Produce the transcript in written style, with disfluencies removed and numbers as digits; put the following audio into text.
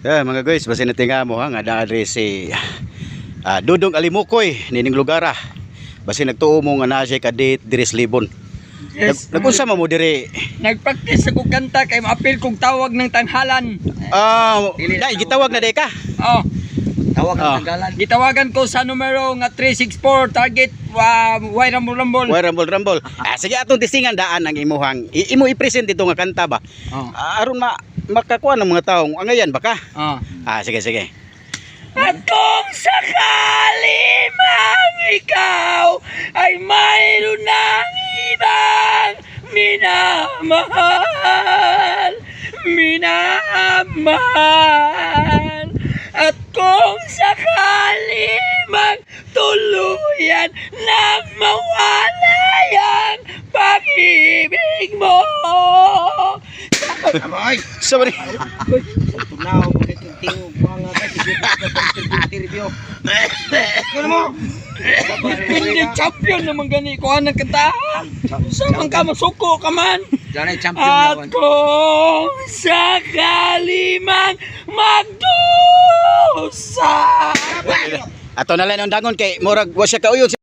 Yeah, mga guys, basin natin nga mo ha, nga naa diri si Dudong Alimukoy nining lugar ah. Basin nagtuo mo nga naa siya ka-date diri sa Libon. Yes. Nag-unsa man mo diri? Nagpractice ako kanta kay maapil kong tawag ng tanghalan. Dai gitawag na day ka. Oh, Tawag Ah. ang tanggalan. Gitawagan ko sa numero nga 364 target way rambol rambol. Way rumble rumble. Sige, atong tistingan daan ang imuhang imo i-present dito nga kanta ba. Oh. Aron ma makakuha ng mga taong angayan ba ka? Oh. Sige sige. At kung sakali mang ikaw ay mayroon ng ibang minamahal, minamahal. At kung sakali mang tuluyan na mawalay ang pag-ibig mo. Abay. Sorry. Tunaw mo kay tingog mga kay interview. Kuno mo. Hindi champion naman gani ko anang kantahan. Sa man ka masuko ka man. Janay champion At na. kung sakali mang magdusa. Ato na lang ang dangon kay murag wa siya kauyon.